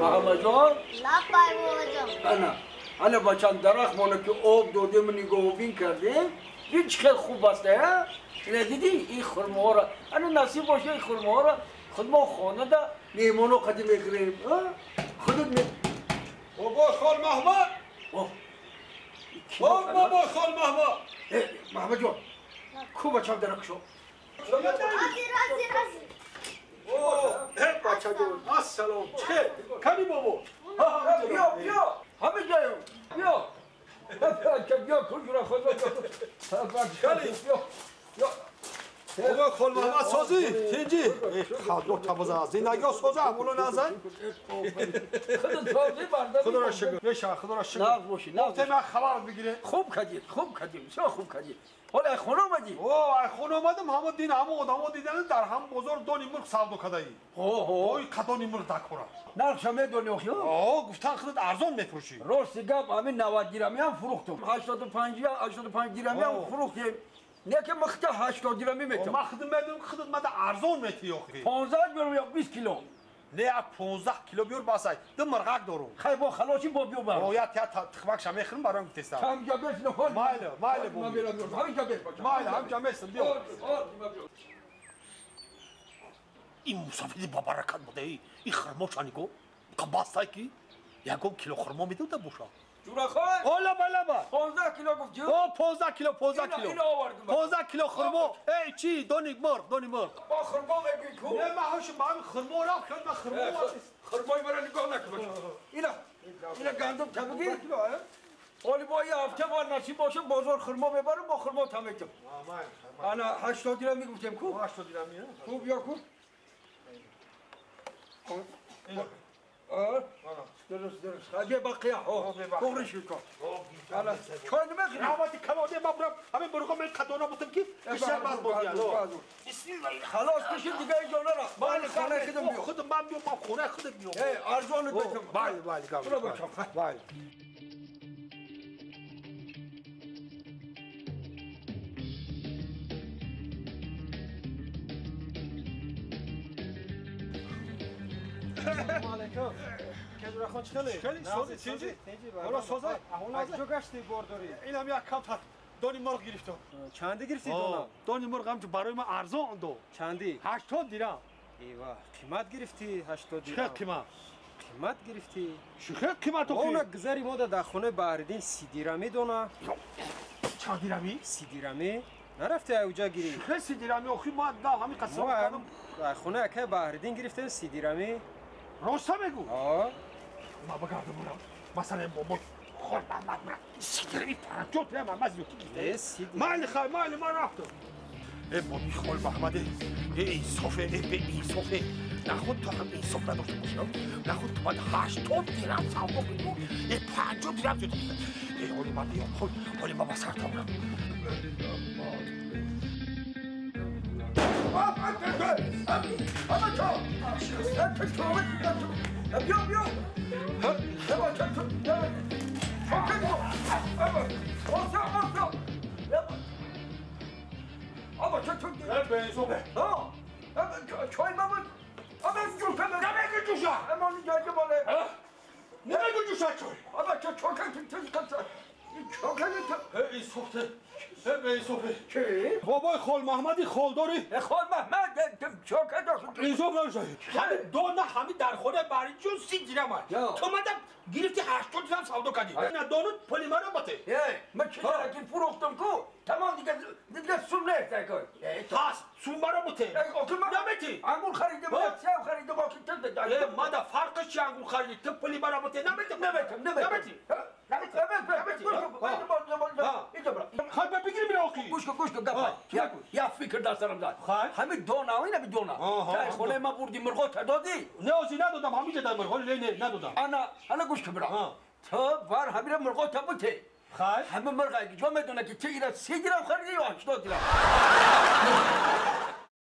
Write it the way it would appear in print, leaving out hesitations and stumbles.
محمد جان؟ لبای بابا جان. انا انا بچم درخت مانه که آب دادیم و نگاهبین کردیم هیچ خیلی خوب است ها؟ اینه دیدی این خرمه را انا نصیب باشه این خرمه را خود ما خانه ده میهمانو قدیم میگیریم خودت می بابا خال محمد بابا خال محمد محمد جان کو بچم درخت شو رازی رازی رازی بچه جان السلام چه کمی بابا بیا بیا همه جایم بیا بیا کجا خدا بیا بیا بابا خال محمد سازی تینجی خدا تبازه زندگی سازه اولو نزن خدا سازی برده خدا را شکر میشه خدا را شکر ناز باشی ناز من خبر بگیره خوب کردی خوب کردی چه خوب کردی حالا خونه اومدی او خونه اومدم همون دین همون آدمو دیدن در هم بازار دونی مرغ سودو کدایی اوه اوه قدونی مرغ دکورا نرخش میدونی آخه اوه گفتن خودت ارزان میفروشی راست گپ همین 90 گرمی هم فروختم 85 85 گرمی هم فروختیم نه که مخته 80 گرمی میتم من خودم میدونم خودت من ارزان میتی آخه 15 گرم یا 20 کیلو نه 15 کیلو بیار باسای دو مرغک دارم خیلی با خلاصی با بیو برام باید یا تخمک میخرم برام گفتم کم جا بس نه مایل مایل بو همین جا بس مایل هم جا بس بیا این مسافر با برکت بوده این خرما چانیگو قباسای کی یکم کیلو خرما میدم تا بوشا جورا خان اولا بالا با 15 کیلو گفت او 15 کیلو 15 کیلو 15 کیلو خرما ای چی دونی مرغ دونی مرغ با خرما میگی کو نه ما هوش ما خرما رفت کرد ما خرما خرمای مرا نگاه نکن اینا اینا گندم تبگی حالی با یه هفته بار نصیب باشه بازار خرما میبرم با خرما تمیتم انا 80 درهم میگفتم کو 80 درهم کو بیا کو درست درست خدی بقیه ها بغرش کن حالا چای نمیخری رحمتی کماده ما برم همین برقا من قدونا بودم که بیشتر باز بودی خلاص کشید دیگه اینجا نرا من خانه خودم بیام خودم من بیام من خونه خودم بیام ارزان بتم بله بله بله السلام علیکم کجورا خان چخلی؟ خیلی سازی چیزی؟ حالا سازه؟ از کجا گشتی برداری؟ اینم یک کم تا دونی مرغ گرفتم. چندی گرفتی دونا؟ دونی مرغ هم برای من ارزان دو. چندی؟ 80 درهم. ایوا قیمت گرفتی 80 درهم. چه قیمت؟ قیمت گرفتی؟ چه قیمت تو؟ اون گذری ما در خونه بحردین 30 درهمی دونا. چند درهمی؟ 30 درهمی. نرفتی اوجا گیری؟ چه 30 درهمی آخی ما دا همین قصه کردم. خونه که بحردین گرفتیم 30 درهمی. راست میگو؟ آه ما بگردم برم مثلا بابا خور محمد من 30 درهمی 50 درهم من زیادی گرفته مایل خیر مایل من رفتم ای بابی خال محمد ای انصافه ای به انصافه نخود تو هم انصاف نداشته باشم نخود تو باید 80 درهم سودا کنی ای 50 درهم زیادی گرفته ای حالی من بیام حالی من با سر تابرم بیا بیا بابای خال محمدی خال داری؟ خال محمد چاکه داشت انصاف نشد همین دو نه همین در خونه برای جون 30 درهم تو مدام گرفتی 80 درهم سودا کردی نه دونو پول مرا بده من چه که فروختم کو تمام دیگه دیگه سوم نیست کن پس سوم مرا بده نمیتی انگور خریدم سیب خریدم با کی مادا فرقش چی انگور خریدی تو پول مرا بده نمیتی نمیتی نمیتی خب بگیریم میره آخی گوش کن گوش کن گپ یا فکر در سرم زد همین دونه اینا بدونه تا خونه ما بردی مرغ دادی نه آجی ندادم همینجا در مرغ نه نه ندادم انا انا گوش کن برا تو بار همین مرغ تا بوده خیر همه مرغ جو میدونه که چه اینا 30 گرم خریدی یا 80 گرم.